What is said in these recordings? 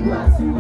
Thank you.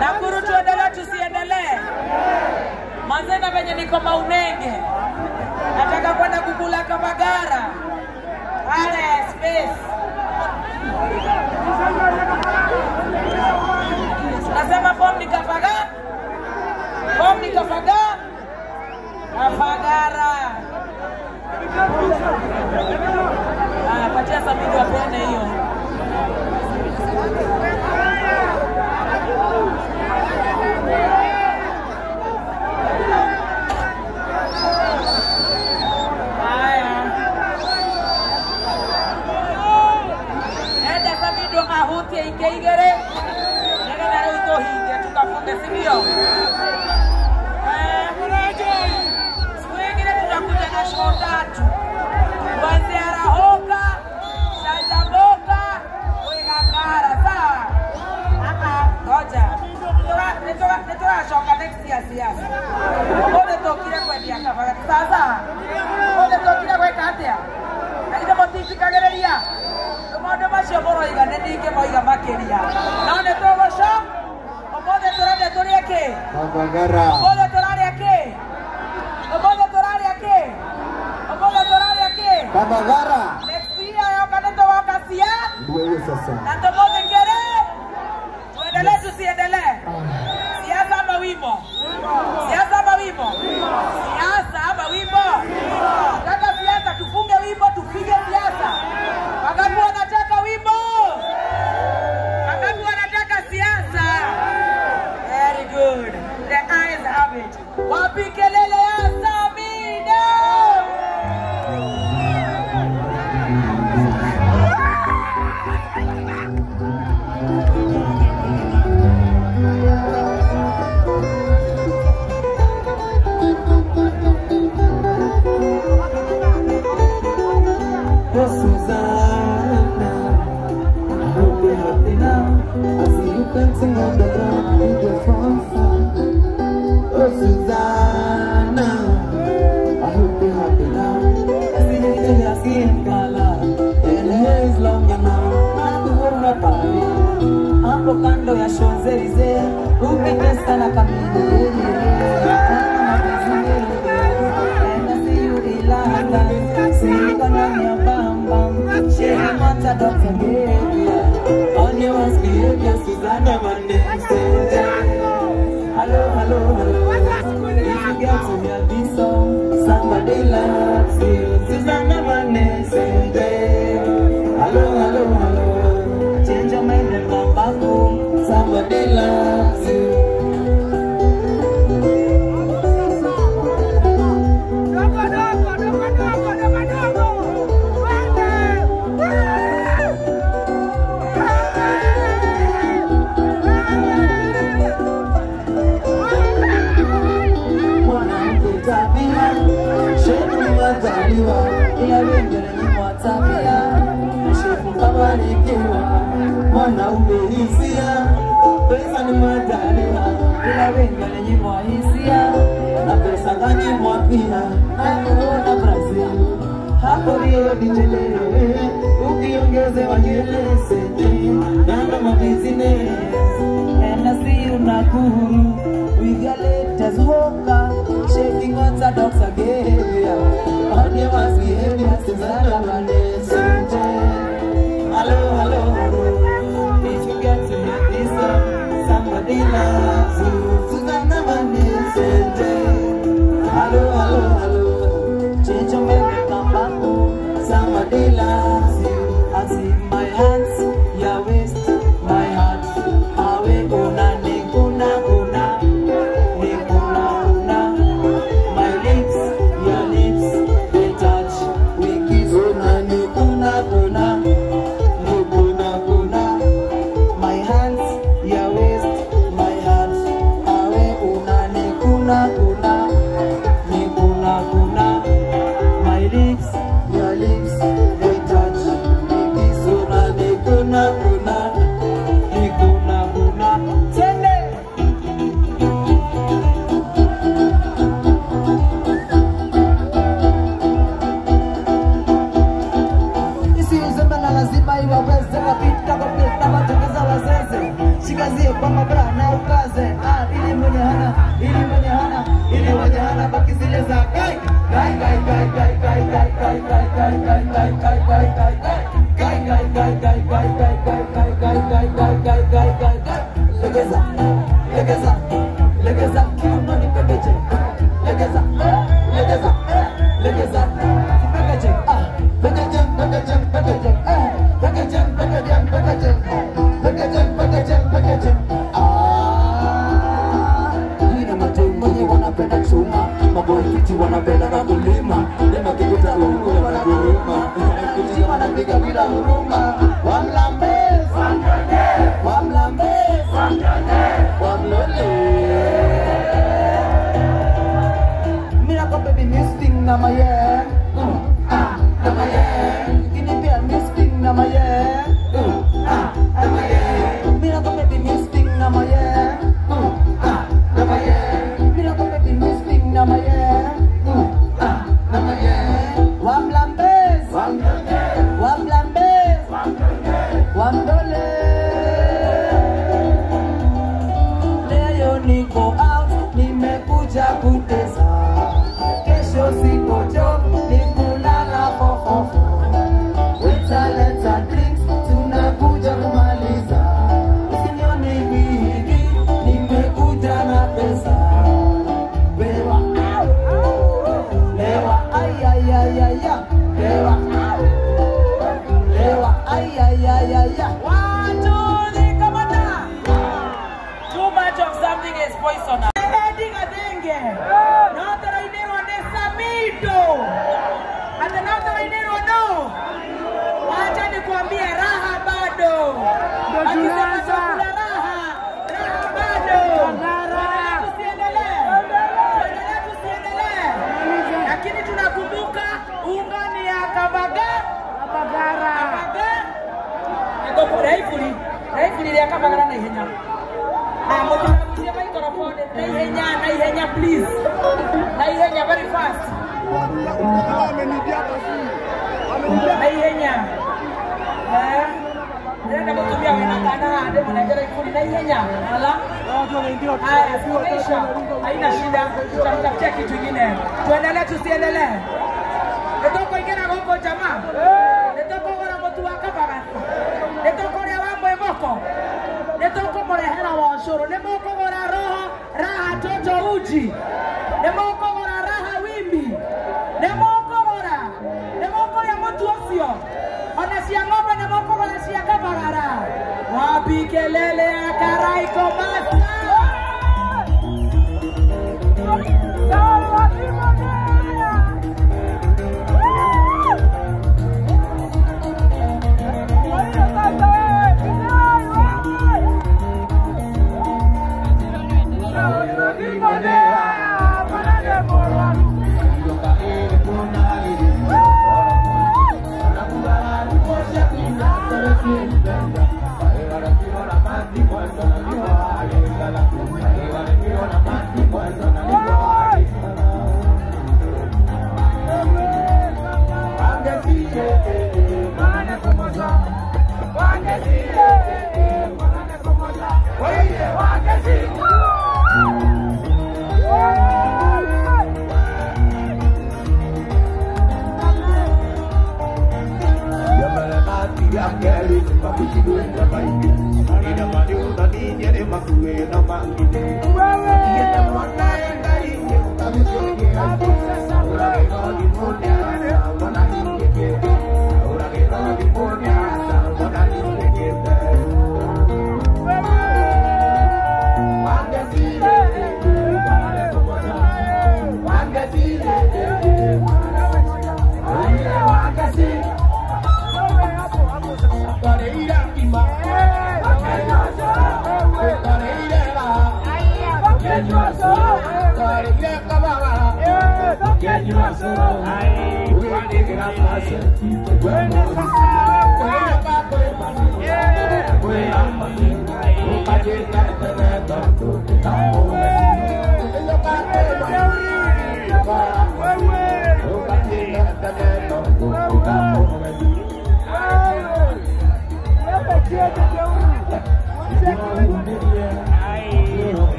Nakuru tuendelee tusiendelee? Manzena venye niko Maunenge. Nataka kwenda kukula Kavagara. Pale space. Nasema form ni Kavagara. Form ni Kavagara. Kavagara. Ah, patia Samido apeane hiyo. Enda Samido ahutie ikeigere. Nega na utohinge tukafunge, si ndio? Siku ingine tutakuja na show tatu. Kuanzia Rahoka, Shanjaboka, Wegangara, sawa? Ngoja. Nitoka next year siasa. Mbona tokire kwendia Kavagara? Sasa. Mbona tokire gweka atia? Na ithe mutitikagereria. Maundu macio muroiga ni ningi moiga makiria. No ni tuguco. Umuthi turaria turie ki? Kavagara. Umuthi turaria ki? Umuthi turaria ki? Umuthi turaria ki? Kavagara. Next year yoka ni tugoka cia. Ndio hiyo sasa. Na tumuthikire. Tuendelee. isiendelee? Siasa ama wimbo? Siasa ama wimbo? Siasa ama wimbo? Nataka siasa, tufunge wimbo, tupige siasa. Wangapi wanataka wimbo? Wangapi wanataka siasa? Very good. The eyes have it. Wapi kelele ya Samina? Susanna, I hope you're happy now. I see you dancing on the ground with your sponsor. Oh Susanna, I hope you're happy now. I see you in your skin color, and hair is longer now. Nakuona pale hapo kando ya Champs-Élysées, ukitesa na Camille. And I see you in London, see you gonna bam bam. She wants a doctor behavior. On your own behavior, Susanna, my name. Hello, hello, hello. If you get to hear this song, somebody loves you. Susanna, my name. Hello, hello, hello. Change your mind and come back home. Somebody loves you. Ila wengine ni mwatabia, shefu kabarikiwa, mwanaume hisia, pesa ni majaliwa. Ila wengine ni mwahisia, na pesa kanyimwa pia. Nakuona Brazil, hapo Rio de Janeiro, ukiongezewa nywele sete, nana mabusiness. And I see you Nakuru with your latest hooker, shaking what a dog's behavior. On your own behavior, Susanna, my name. Hello, hello, hello. If you get to hear this song, somebody loves you. Susanna, my name. Hello, hello, hello. Change your mind and come back home. Somebody loves you. I see my hands, your waist, my heart. Awe una ni kuna kuna, ni kuna kuna. My lips, your lips, they touch, we kiss. Una ni kuna kuna, ni kuna kuna. My hands, your waist, my heart. Awe una ni kuna kuna, ni kuna kuna. My lips, your lips, they touch, we kiss. Una ni kuna kuna, ni kuna kuna. Tende. Isi uzembe na lazima iwaweze kapita kwa pita watokeza wazeze. Shikazie kwa mabra na ukaze. Ah, ili mwenye hana, ili mwenye hana, ili mwenye hana baki zile za kai. Kai kai kai kai kai kai kai kai kai kai kai kai kai kai kai. Kai kai kai kai kai kai kai kai kai kai kai kai kai kai kai. Legeza, legeza, legeza kiuno ni pekeche. Legeza, legeza, legeza. Pekeche, ah, Pekeche, pekeche, pekeche, pekeche, pekeche, pekeche, pekeche, pekeche, pekeche. Ah, nina matembe wanapenda chuma, maboy fiti wanapenda na kulima, dema kikuta huko wanaguruma, kuti wanapiga bila huruma. Wamlambez, wamlambez, wamlole. Miracle baby missing na my yeah. Ah, na my yeah. Kinipia missing na my yeah. Ah, na my yeah. Miracle baby missing na my yeah. Ah, na my yeah. Miracle baby missing na my yeah. Ah, na my yeah. Wamlambez, wamlambez, wamdole. Something is poisonous. Eddie Gathenge. No tũrainĩrwo nĩ Samido. Ate no tũrainĩrwo no. Wacha nikwambie raha bado. Akisema chakula raha, raha bado. Tusiendelee. Tuendelee tusiendelee. Lakini tunakumbuka unga ni ya Kabaga. Kabagara. Kabaga. Raifuli. Raifuli ya Kabagara na ihenya. Mutiragucie microphone na ihenya, na ihenya please. Na ihenya very fast. Na ihenya. Nenda mutumia wina kana hande munengere ifuli na ihenya. Ala. Haya, simeisha. Haina shida. Tutamtafutia kitu kingine. Tuendelee tusiendelee. Nitoko ingera goko jamaa. Nitoko gora mutu wa Kabagara. Nitoko ria wa mwegoko. Nitoko murehera wa ucuru. Nimukugura roho raha toto uji. Nimukugura raha wimbi. Nimukugura. Nimukuria mutu ucio. Ona cia ng'ombe nimukugura cia Kabagara. Wapi kelele ya Karaiko Master?